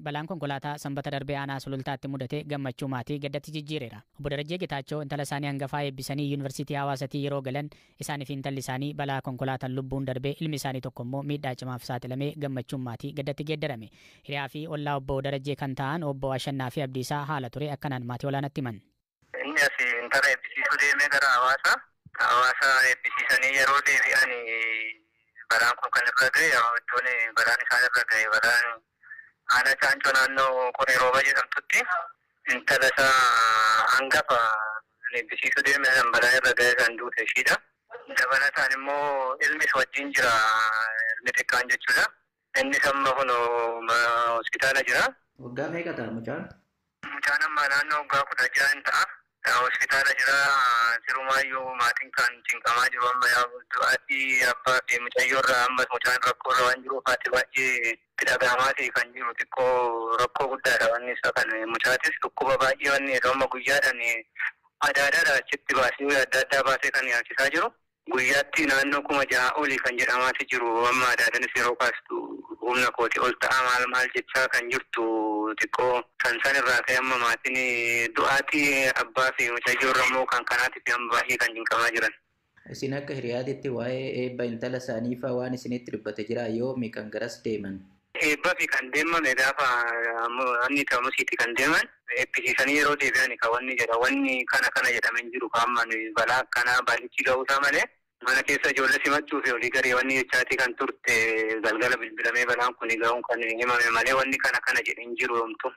Balaan konkolaataa Sanbata darbee aanaa Sulultaatti mudate gammachuu maatii gaddatti jijjiireera. Obbo Darajjee Getaachoo intala isaanii hangafaa eebbisanii Yuunivarsiitii Hawaasatii yeroo galan isaanii fi intalli isaanii balaa konkolaataan lubbuun darbee, ilmi isaanii tokko immoo miidhaa cimaaf saaxilamee gammachuun maatii gaddatti geeddarame. Hiriyaa fi ollaa obbo Darajjee kan ta'an obbo Ashannaa fi Abdiisaa haala ture akkanaan maatii olaanaatti himan. Inni asii intala eebbisiisuu deemee gara Hawaasaa. Hawaasa eebbisiisanii yeroo deebi'an balaan kun kan irra ga'e, iddoon balaan isaan irra ga'e balaan aanaa Caancoo naannoo Qoree Rooba jedhamtutti intala isaa hangafa eebbisiisuu deeme san balaan irra ga'e kan duute ishiidha. Dabalataan immoo ilmis wajjin jira, ilmi xiqqaan jechuudha. Innis amma kun hospitaala jira. Waggaa meeqa ta'a mucaan? Mucaan amma naannoo waggaa 16 hin ta'a. Hospitaala jira. Sirumaayyuu maatiin kan cinqamaa jiru amma du'aatii abbaa fi mucayyoorraa ammas mucaan rakkoo irra waan jiruuf haati baay'ee itti dhaga'amaati kan jiru, xiqqoo rakkoo guddaadha wanni isa kan mucaatis dhukkuba baay'ee wanni jedhu amma guyyaadhaan adaadaadha achitti baasee adda addaa baasee kan yaalchisaa jiru. Guyyaatti naannoo 6,000 olii kan jedhamaati jiru, amma adaadanis yeroo kaastu humna kooti ol ta'a maal maal jechaa kan jirtu, xiqqoo san san irraa ka'e amma maatiin du'aatii abbaa fi mucayyoorra immoo kan kanaatiif amma baay'ee kan cinqamaa jiran. Isin akka hiriyaatitti waa'ee eebba intala isaanii fa'aa waan isinitti dubbate jira? Yoomi kan garas deeman? Eebba fi kan deemame gaafa inni ta'usiiti kan deeman, eebbisiisanii yeroo deebi'an kan wanni jedha, wanni kana kana jedhamee hin jiru kan amma balaa akkanaa balichi ga'uusaa malee mana keessa ijoollee simachuu fi olii garee wanni jechaatii kan turte galgala bilbilamee balaan kun ga'uun kan himame malee wanni kana kana jedhe hin jiru yoomtu.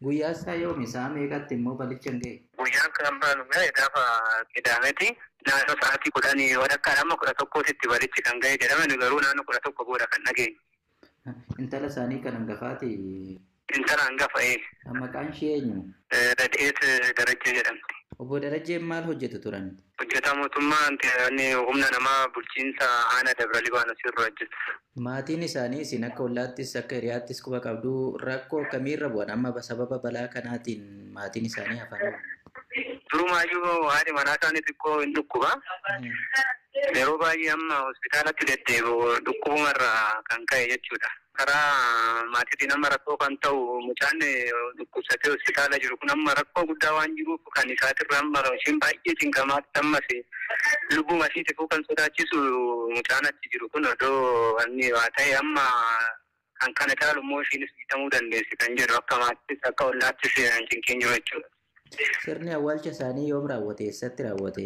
Guyyaa isaa yoomi, sa'a meeqatti immoo balicha hin ga'e? Guyyaan kan baanu ga'e gaafa Qidaameeti. Naannoo sa'aatii 10 walakkaa amma 11tti balichi kan ga'e jedhame, garuu naannoo 11 booda kan dhageenye. Intala isaanii kan hangafaati? Intala hangafa ee. Maqaan ishee eenyu? Radheet Darajjee jedhamti. Obbo Darajjeen maal hojjetu turan? Hojjetaa mootummaa inni humna namaa bulchiinsa aanaa Dabra Libaanos irra hojjetu. Maatiin isaanii isin akka ollaattis akka hiriyaattis quba qabdu, rakkoo akkamiirra bu'an amma sababa balaa kanaatiin maatiin isaanii hafan? Durumaayyuu haadhi manaa isaanii xiqqoo hin dhukkuba. Yeroo baay'ee amma hospitaalatti deddeebi'u dhukkubumarraa kan ka'e jechuudha. Karaa maatiitiin amma rakkoo kan ta'u mucaan dhukkubsatee hospitaala jiru kun amma rakkoo guddaa waan jiruuf kan isaatirra amma isheen baay'ee cinqamaatti ammas lubbuma isiitifuu kan sodaachisu mucaan achi jiru kun odoo wanni waa ta'e amma kan kana caalu immoo ishiinis miidhamuu dandeessi kan jedhu akka maattis akka ollaattis cinqiin jiru jechuudha. Sirni awwaalcha isaanii yoom raawwate? Eessatti raawwate?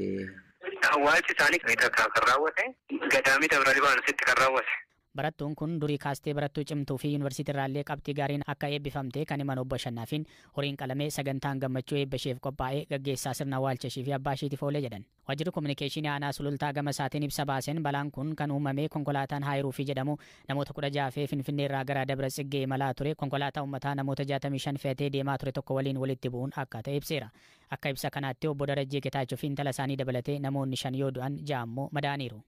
Awwaalchi isaanii kan raawwate gadaamii Dabra Libaanositti kan raawwate. Barattuun kun durii kaastee barattuu cimtuu fi yuunivarsiitii irraallee qabxii gaariin akka eebbifamte kan himan obbo Shannaafiin, horiin qalamee sagantaan gammachuu eebba isheef qophaa'ee gaggeessaa sirna awwaalcha ishee fi abbaa isheetiif oolee jedhan. Waajjirri kominikeeshinii aanaa Sulultaa gama isaatiin ibsa baaseen, balaan kun kan uumame konkolaataan Haayiruufii jedhamu namoota 16 fe'ee Finfinnee irraa gara Dabra Tsiggee imalaa ture konkolaataa uummataa namoota 65 fe'atee deemaa ture tokko waliin walitti bu'uun akka ta'e ibseera. Akka ibsa kanaatti obbo Darajjee Getaachoo fi intala isaanii dabalatee namoonni shan yoo du'an, ja'a immoo madaa'aniiru.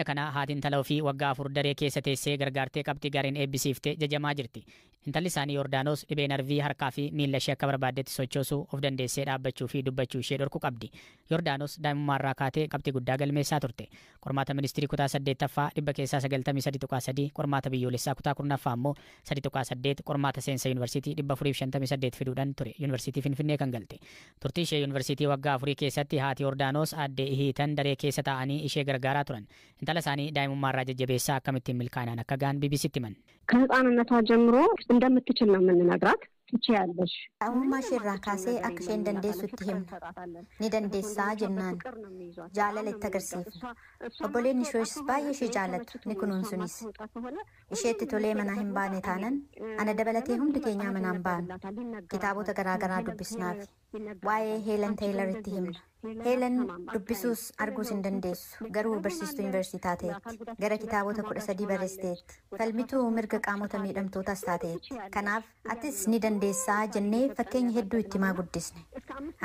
Kana haati intala ofii waggaa 4 daree keessa teessee gargaartee qabxii gaariin eebbisiiftee jajamaa jirti. Intalli isaanii Yordaanoos dhibee narvii harkaa fi miilla ishee akka barbaaddetti sochoosuu, of dandeessee dhaabbachuu fi dubbachuu ishee dhorku qabdi. Yordaanos daa'imummaarraa kaatee qabxii guddaa galmeessaa turte. Qormaata ministirii kutaa saddeettaffaa dhibba keessaa 93.3, qormaata biyyoolessaa kutaa 10ffaa immoo 3.8, qormaata seensa yuunivarsiitii 458 fiduudhaan ture yuunivarsiitii Finfinnee kan galte. Turtii ishee yuunivarsiitii waggaa 4 keessatti haati Yordaanos aadde Ihiitan daree keessa taa'anii ishee gargaaraa turan. Intala isaanii daa'imummaarraa jajjabeessaa akkamittiin milkaa'inaan akka ga'an BBCtti himan. ከህፃንነቷ ጀምሮ እንደምትችል ነው የምንነግራት። ትችያለሽ። Daa'imummaa ishee irraa kaasee akka isheen dandeessu itti himna. Ni dandeessaa jennaan jaalala itti agarsiifna. Obboleen ishees baay'ee ishee jaallatu, ni kunuunsunis. Isheetti tolee manaa hin baane taanan ana dabalatee hundi keenyaa manaa hin baanu. Kitaabota garaa garaa dubbisnaafi. Waa'ee Heelan Teelar itti himna. Heelan dubbisuus arguus hin dandeessu. Garuu barsiistuu yuunivarsiitii taateetti. Gara kitaabota 13 barreessiteetti. Falmituu mirga qaamota miidhamtootaas taateetti. Kanaaf atis ni dandeessaa jennee fakkeenya hedduu itti himaa guddisne.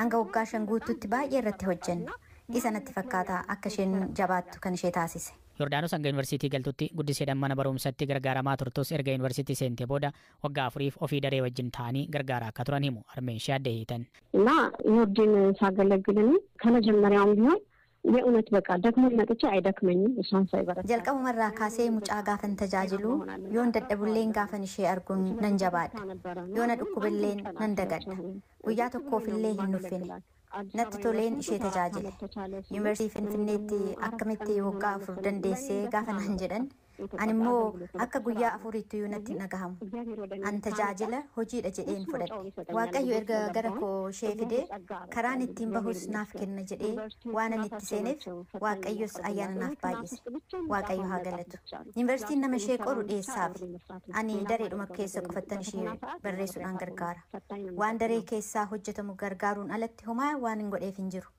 Hanga waggaa 5 guutuutti baay'ee irratti hojjenne. Isa natti fakkaata akka isheen jabaattu kan ishee taasise. Yordaanos hanga yuunivarsiitii galtutti guddiseedhaan mana barumsatti gargaaramaa turtus, erga yuunivarsiitii seentee booda waggaa 4f ofii daree wajjin ta'anii gargaaraa akka turan himu harmeen ishee adde Hiitan. እና ዮርዲን ሳገለግል እኔ ከመጀመሪያውም ቢሆን የእውነት በቃ ደክሞኝ መጥቼ አይደክመኝም። እሷን ሳይበረታ Jalqabumarraa kaasee mucaa gaafan tajaajilu yoon dadhabulleen gaafan ishee arguun nan jabaadha. Yoona dhukkubilleen nan dagadha. Guyyaa tokkoofillee hin nuffine. Natti toleen ishee tajaajile. Yuunivarsiitii Finfinneetti akkamitti waggaa 4 dandeessee gaafa naan jedhan ani immoo akka guyyaa 4tti natti hin dhagahamu. An tajaajila hojiidha jedheen fudhadhe. Waaqayyo erga gara koo ishee fidee karaan ittiin bahus naaf kenna jedhee waan ani itti seeneef Waaqayyos ayyaana naaf baay'ise. Waaqayyo haa galatu. Yuunivarsiitiin nama ishee qoru dhiyeessaaf. Ani dareedhuma keessa qofattan ishee barreessuudhaan gargaara. Waan daree keessaa hojjetamu gargaaruun alatti homaa waan hin godheef hin jiru.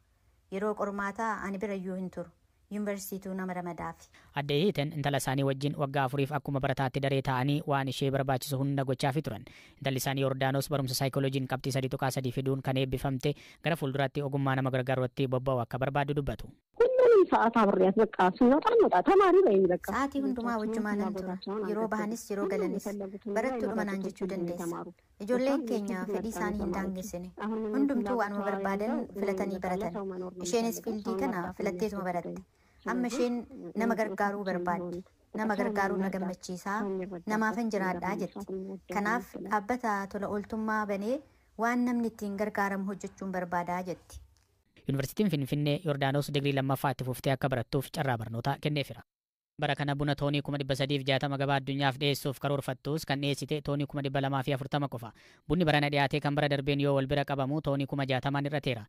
Yeroo qormaataa ani birayyuu hin turu. Yuunivarsiituu nama ramadaafi. Adde Hiiten intala isaanii wajjin waggaa 4 akkuma barataatti daree taa'anii waan ishee barbaachisu hunda gochaafi turan. Intalli isaanii Yordaanos barumsa saayikolojiin qabxii 3.3 fiduun kan eebbifamte gara fuulduraatti ogummaa nama gargaarutti bobba'u akka barbaaddu dubbatu. ሁሉንም ሰዓት አብሬያት በቃ ስንወጣ እንወጣ ተማሪ በይኝ በቃ Sa'aatii hundumaa wajjumaa nan tura. Yeroo bahanis yeroo galanis barattuudhuma naan jechuu dandeessa. Ijoolleen keenya fedhii isaanii hin daangessine. Hundumtuu waanuma barbaadan filatanii baratan. Isheenis fiildii kana filatteetuma baratte. Amma isheen nama gargaaruu barbaaddi. Nama gargaaruu na gammachiisaa, namaafan jiraadhaa jetti. Kanaaf dhaabbata tola ooltummaa banee waan namni ittiin gargaaramu hojjechuun barbaadaa jetti. Yuunivarsiitiin Finfinnee Yordaanos digirii lammaffaa itti fuftee akka barattuuf carraa barnootaa kenneefira. Bara kana buna toonii 360,000 gabaa addunyaaf dhiyeessuuf karoorfattus kan dhiyeessite toonii 240,000 qofa. Bunni barana dhiyaatee kan bara darbeen yoo wal bira qabamu toonii 60,000 hir'ateera.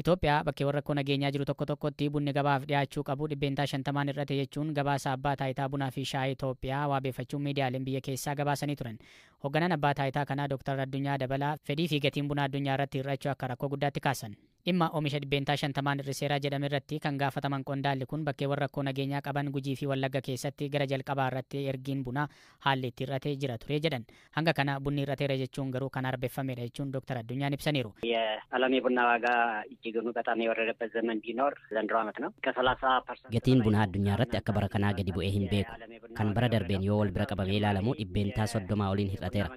Itoophiyaa bakkeewwan rakkoo nageenyaa jiru tokko tokkotti bunni gabaaf dhiyaachuu qabu 50% hir'ate jechuun gabaasa abbaa taayitaa bunaa fi shaayii Itoophiyaa waabeeffachuun miidiyaaleen biyya keessaa gabaasanii turan. Hoogganaan abbaa taayitaa kanaa Dr. Addunyaa Dabalaa fedhii fi gatiin bunaa addunyaa irratti hir'achuu akka rakkoo guddaatti kaasan. Dhimma oomisha 50% hir'iseeraa jedhame irratti kan gaafataman qondaalli kun bakkeewwan rakkoo nageenyaa qaban Gujii fi Wallagga keessatti gara jalqabaa irratti ergiin bunaa haalli itti hir'atee jira ture jedhan. Hanga kana bunni hir'ateera jechuun garuu kan arbeeffamedha jechuun Dr. Addunyaan ibsaniiru. የዓለም የቡና ዋጋ እጅግኑ በጣም የወረደበት ዘመን ቢኖር ዘንድሮ ዓመት ነው። ከ30% Gatiin bunaa addunyaa irratti akka bara kanaa gadi bu'ee hin beeku. Kan bara darbeen yoo wal bira qabamee ilaalamu 30% oliin hir'ateera.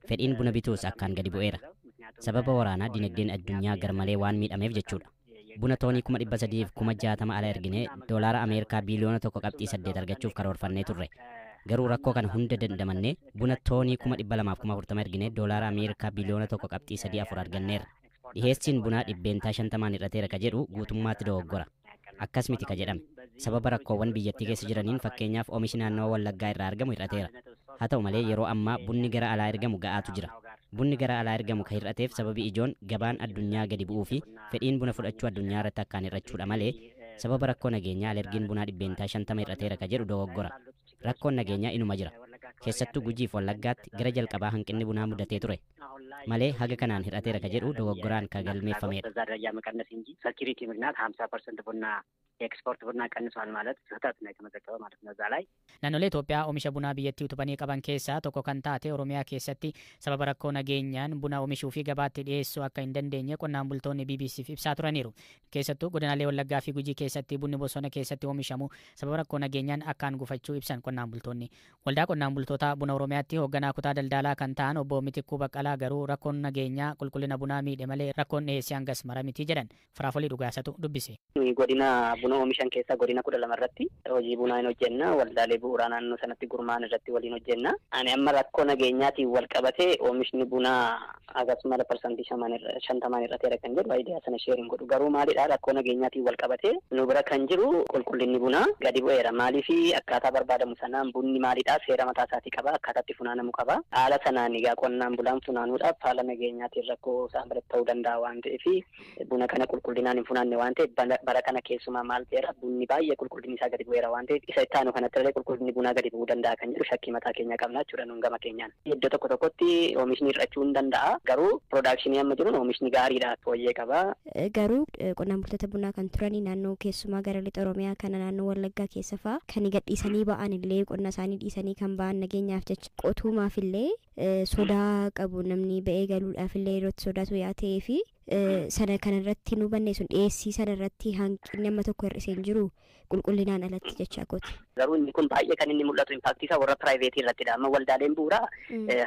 Fedhiin buna bituus akkaan gadi bu'eera. Sababa waraanaa dinagdeen addunyaa garmalee waan miidhameef jechuudha. Buna toonii 360,000 ala erginee doolaara Ameerikaa biliyoona 1.8 argachuuf karoorfannee turre. Garuu rakkoo kana hunda dandamannee buna toonii 240,000 erginee doolaara Ameerikaa biliyoona 1.34 arganneerra. Dhiheessiin bunaa 50% hir'ateera ka jedhu guutummaatti dogoggora. Akkas miti ka jedhame. Sababa rakkoowwan biyyattii keessa jiraniin fakkeenyaaf oomishi naannoo Wallaggaa irraa argamu hir'ateera. Haa ta'u malee yeroo ammaa bunni gara alaa ergamu ga'aatu jira. Bunni gara alaa ergamu ka hir'ateef sababi ijoon gabaan addunyaa gadi bu'uu fi fedhiin buna fudhachuu addunyaa irratti akkaan hir'achuudha malee sababa rakkoo nageenyaa alergiin bunaa 50% hir'ateera ka jedhu dogoggora. Rakkoon nageenyaa inuma jira. Keessattuu Gujiif Wallaggaatti gara jalqabaa hanqinni bunaa mudatee ture. Malee haga kanaan hir'ateera ka jedhu dogoggoraan ka galmeeffamedha. በዛ ደረጃ መቀነስ እንጂ ሴኪሪቲ ምክንያት 50% ቡና የኤክስፖርት ቡና ቀንሷል ማለት ስህተት ነው የተመዘገበ ማለት ነው። እዛ ላይ Naannolee Itoophiyaa oomisha bunaa biyyattii utubanii qaban keessaa tokko kan taate Oromiyaa keessatti sababa rakkoo nageenyaan buna oomishuu fi gabaatti dhiyeessuu akka hin dandeenye qonnaan bultoonni BBCf ibsaa turaniiru. Keessattuu godinaalee Wallaggaa fi Gujii keessatti bunni bosona keessatti oomishamu sababa rakkoo nageenyaan akkaan gufachuu ibsan qonnaan bultoonni. Waldaa qonnaan bultoota buna Oromiyaatti hoogganaa kutaa daldalaa kan ta'an obbo Mitikkuu Baqqalaa garuu rakkoon nageenyaa qulqullina bunaa miidhe malee rakkoon dhiyeessii hangas mara miti jedhan. Firaafolii Dhugaasatu dubbise. Godina buna oomishan keessaa godina 12 irratti hojii bunaa hin hojjenna. Waldaalee bu'uuraa naannoo sanatti gurmaa'an irratti waliin hojjenna. Ani amma rakkoo nageenyaatiin wal qabatee oomishni bunaa akkasuma 50% irrateera kan jedhu aayidiyaa sana sheeriin godhu. Garuu maalidha rakkoo nageenyaatiin wal qabatee nu bira kan jiru qulqullinni bunaa gadi bu'eera. Maaliif akkaataa barbaadamu sanaan bunni maalidha seera mataa isaatii qaba akkaataatti funaanamu qaba. Haala sanaan egaa qonnaan bulaan funaanuudhaaf haala nageenyaatiin rakkoo isaan biratti ta'uu danda'a waan ta'eef buna kana qulqullinaan hin funaanne waan ta'eef bara kana keessumaa maal ta'eera bunni baay'ee qulqullinni isaa gadi bu'eera waan ta'eef isa itti aanu kanatti illee qulqullinni bunaa gadi bu'uu danda'a kan jedhu shakkii mataa keenya qabna jechuudha nuun gama keenyaan. Iddoo tokko tokkotti oomishni hir'achuu hin danda'a garuu piroodakshinii amma jiruun oomishni gaariidha fooyyee qaba. Garuu qonnaan bultoota bunaa kan turanii naannoo keessumaa gara lixa Oromiyaa kana naannoo Wallaggaa keessa fa'aa kan gadhiisanii ba'an illee qonna isaanii dhiisanii kan ba'an nageenyaaf jecha qotuumaaf illee sodaa qabu namni ba'ee galuudhaaf illee yerootti sodaatu yaa ta'ee fi sana kanarratti nu banne sun dhiyeessii sanarratti hanqinni amma tokko hir'isee hin jiru qulqullinaan alatti jechaa kooti. Garuu inni kun baay'ee kan inni mul'atu impaaktii isaa warra piraayiveetii irrattidha. Amma waldaaleen bu'uuraa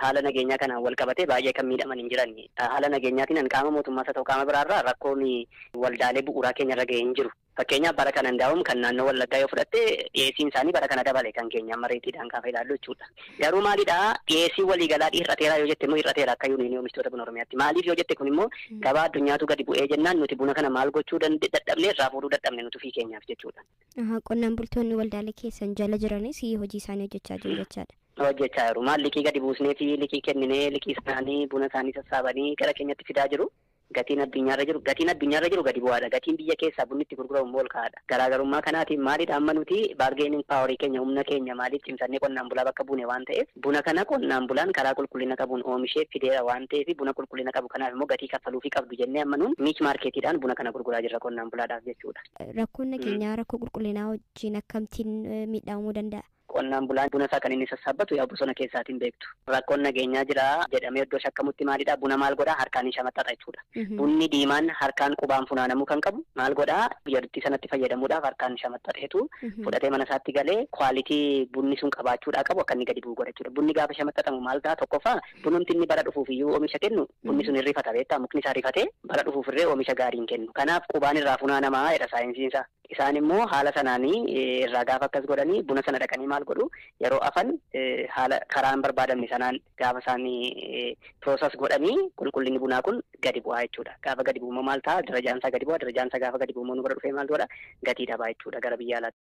haala nageenyaa kanaan wal qabatee baay'ee kan miidhaman hin jiran. Haala nageenyaatiin qaama mootummaas haa ta'u qaama biraarraa rakkoon waldaalee bu'uuraa keenya irra ga'ee hin jiru. Fakkeenyaaf bara kana ndaa'uun kan naannoo Wallaggaa yoo fudhatte dhiyeessiin isaanii bara kana dabale kan keenya amma reetiidhaan gaafa ilaallu jechuudha. Garuu maalidhaa dhiyeessiin waliigalaa hir'ateera yoo jette immoo hir'ateera akka yuuniyoonii oomishtoota buna Oromiyaatti. Maaliif yoo jette kun immoo gabaa addunyaatu gadi bu'ee jennaan nuti buna kana maal gochuu dadhabne irraa fuudhuu dadhabne nuti ofii keenyaaf jechuudha. Qonnaan bultoonni waldaalee keessan jala jiranis hojii isaanii hojjechaa jiru jechaadha. Hojjechaa jiru. Maal liqii gadi buusnee fi liqii kenninee liqii isaanii buna isaanii sassaabanii gara keenyatti fidaa jiru. Gatiin addunyaarra jiru gatiin addunyaarra jiru gadi bu'aadha. Gatiin biyya keessaa bunni itti gurguramu immoo ol ka'aadha. Garaagarummaa kanaatiin maalidha amma nuti baargeenin paawarii keenya humna keenya maaliif cimsannee qonnaan bulaa bakka buune waan ta'eef buna kana qonnaan bulaan karaa qulqullina qabuun oomishee fideera waan ta'eef buna qulqullina qabu kanaaf immoo gatii kaffaluufii qabdu jennee amma nuun miich maarkeetiidhaan buna kana gurguraa jirra qonnaan bulaadhaaf jechuudha. Rakkoon nageenyaa rakkoo qulqullinaa wajjin akkamittiin miidhamuu danda'a? Qonnaan bulaan buna isaa kan inni sassaabbatu yaa bosona keessaatiin beektu. Rakkoon nageenyaa jira jedhamee iddoo shakkamutti maalidha buna maal godhaa harkaan hin shamaxxaxa jechuudha. Bunni diimaan harkaan qubaan funaanamuu kan qabu maal godhaa biyyattii sanatti fayyadamuudhaaf harkaan shamaxxaxeetu fudhatee mana isaatti galee kwaalitii bunni sun qabaachuudhaa qabu akka inni gadi bu'u godha jechuudha. Bunni gaafa shamaxxaxamu maal ta'a tokkoffaa bunumti inni bara dhufuuf iyyuu oomisha kennu bunni sun hirrifata beektaa mukni isaa rifatee bara dhufuuf irree oomisha gaarii hin kennu. Kanaaf qubaan irraa funaanamaa jedha saayinsiin isaa. Isaan immoo haala sanaanii irraa gaafa akkas godhanii buna sana dhaqanii maal godhu yeroo afan haala karaan barbaadamne sanaan gaafa isaanii piroosas godhanii qulqullinni bunaa kun gadi bu'aa jechuudha. Gaafa gadi bu'u maal ta'a darajaan isaa gadi bu'a darajaan isaa gaafa gadi bu'u nu bira dhufee maal godha gatii dhabaa jechuudha gara biyya alaatti.